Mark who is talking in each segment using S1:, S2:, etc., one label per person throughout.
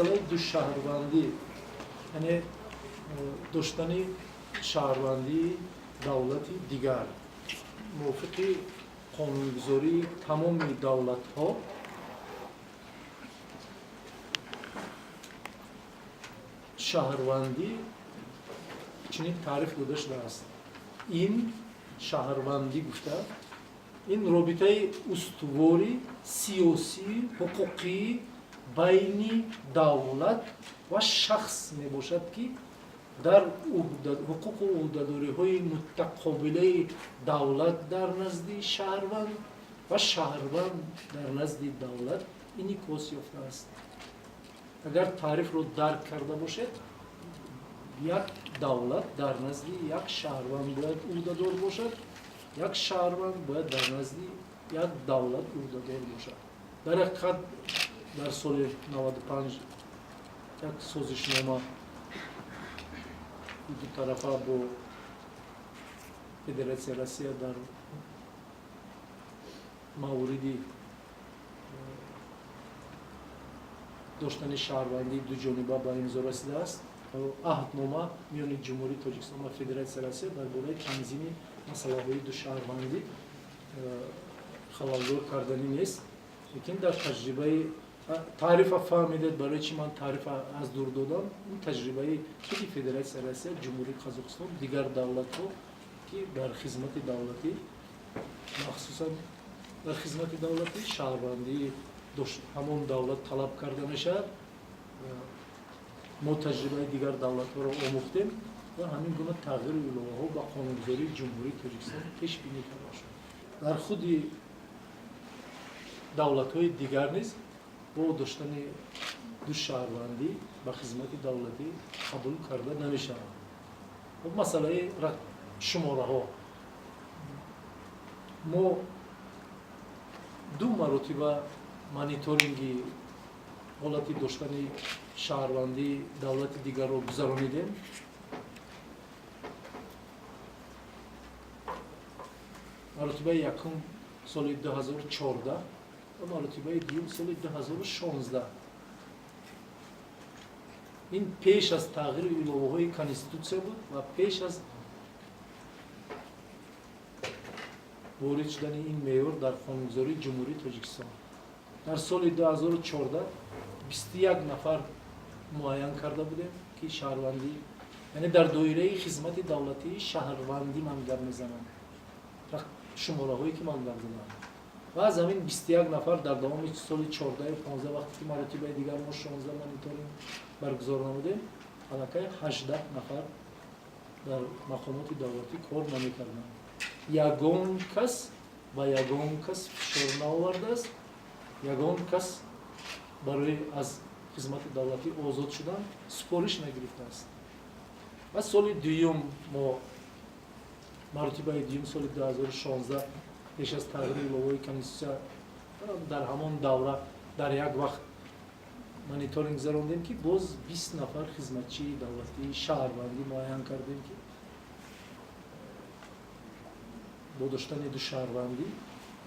S1: Масъалаи душаҳрвандӣ, яъне доштани шаҳрвандии давлати дигар мувофиқи қонунгузории тамоми давлатҳо шаҳрвандӣ чунин таъриф дода шудааст. Ин шаҳрвандӣ гуфта ин робитаи устувори сиёсӣ, ҳуқуқӣ байни давлат ва шахс мебошад, ки дар ҳуқуқу ӯҳдадориҳои мутақобилаи давлат дар назди шаҳрванд ва шаҳрванд дар назди давлат инъикос ёфтааст. Агар таърифро дарк карда бошед, як давлат дар назди як шаҳрванд бояд ӯҳдадор бошад, як шаҳрванд бояд дар назди як давлат ӯҳдадор бошад. Дар ҳақиқат дар соли 95 як созишнома дутарафа бо Федератсияи Россия дар мавриди доштани шаҳрвандии дуҷониба ба имзо расидааст. Аҳднома миёни Ҷумҳурии Тоҷикистон ва Федератсияи Россия дар бораи танзими масъалаҳои душаҳрвандӣ халалдор карданӣ нест, лекин дар таҷрибаи таърифа фаҳмидед, барои чӣ ман таърифа аз дур додам. Ин таҷрибаи худи Федератсияи Россия, Ҷумҳурии Қазоқистон, дигар давлатҳо, ки дар хизмати давлатӣ, махсусан дар хизмати давлатӣ шаҳрвандии ҳамон давлат талаб карда мешавад. Мо таҷрибаи дигар давлатҳоро омӯхтем ва ҳамин гуна тағйиру иловаҳо ба қонунгузории Ҷумҳурии Тоҷикистон пешбинӣ карда шуд. Дар худи давлатҳои дигар низ бо доштани ду шаҳрвандӣ ба хизмати давлатӣ қабул карда намешаванд. Хуб, масъалаи шумораҳо. Мо ду маротиба мониторинги ҳолати доштани шаҳрвандии давлати дигарро гузаронидем. Маротибаи якум соли 2014 ва маротибаи дуюм соли 2016. Ин пеш аз тағйиру иловаҳои конститутсия буд ва пеш аз ворид шудани ин меъёр дар қонунгузории Ҷумҳурии Тоҷикистон. Дар соли 2014 21 нафар муайян карда будем, ки шаҳрвандӣ, яъне дар доираи хизмати давлатии шаҳрвандӣ ман гап мезанам, шумораҳое ки ман гап задам, ва аз ҳамин 21 нафар дар давоми соли 14 15, вақте ки маротибаи дигар мо 16 мониторинг баргузор намудем, аллакай 18 нафар дар мақомоти давлатӣ кор намекарданд. Ягон кас ба ягон кас фишор наовардааст, ягон кас барои аз хизмати давлатӣ озод шудан супориш нагирифтааст. Ва соли дуюм мо маротибаи дуюм соли 2016 пеш аз тағйири иловаҳои конститутсия дар ҳамон давра дар як вақт мониторинг гузарондем, ки боз 20 нафар хизматчии давлатии шаҳрвандӣ муайян кардем, ки бо доштани ду шаҳрвандӣ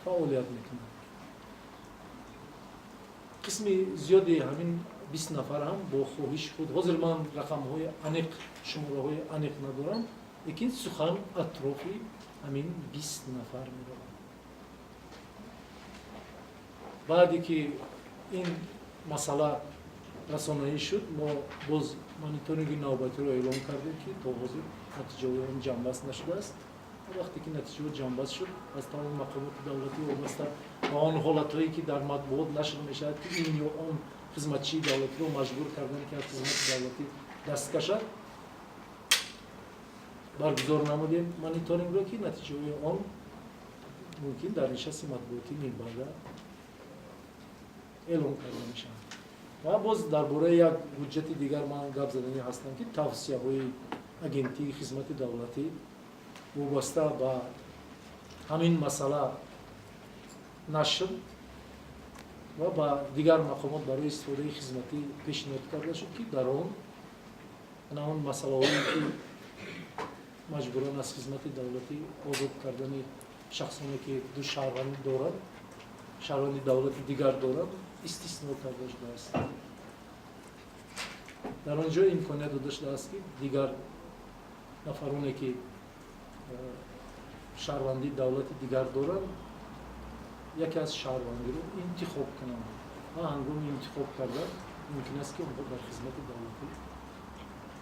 S1: фаъолият мекунанд. Қисми зиёди ҳамин 20 нафар ҳам бо хоҳиши худ. Ҳозир ман рақамҳои аниқ, шумораҳои аниқ надорам, лекин сухан атрофи ҳамин 20 нафар меравад. Баъде ки ин масъала расонаӣ шуд, мо боз мониторинги навбатиро эълон кардем, ки то ҳозир натиҷаҳои он ҷамъбаст нашудааст. Вақте ки натиҷаҳо ҷамъбаст шуд, аз тамоми мақомоти давлатӣ вобаста ба он ҳолатҳое, ки дар матбуот нашр мешавад, ки ин ё он хизматчии давлатиро маҷбур карданд, ки аз хизмати давлатӣ даст кашад, баргузор намудем мониторингро, ки натиҷаҳои он мумкин дар нишасти матбуотӣ минбаъда эълон карда мешаванд. Ва боз дар бораи як ҳуҷҷати дигар ман гап заданӣ ҳастам, ки тавсияҳои Агентии хизмати давлатӣ вобаста ба ҳамин масъала нашр ва ба дигар мақомот барои истифодаи хизматӣ пешниҳод карда шуд, ки дар он он масъалаҳое, ки маҷбуран аз хизмати давлатӣ озод кардани шахсоне, ки ду шаҳрвандӣ доранд, шаҳрванди давлати дигар доранд, истисно карда шудааст. Дар он ҷо имконият дода шудааст, ки дигар нафароне, ки шаҳрвандии давлати дигар доранд, яке аз шаҳрвандиро интихоб кунанд ва ҳангоми интихоб кардан мумкин аст, ки онҳо дар хизмати давлатӣ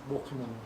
S1: боқӣ монанд.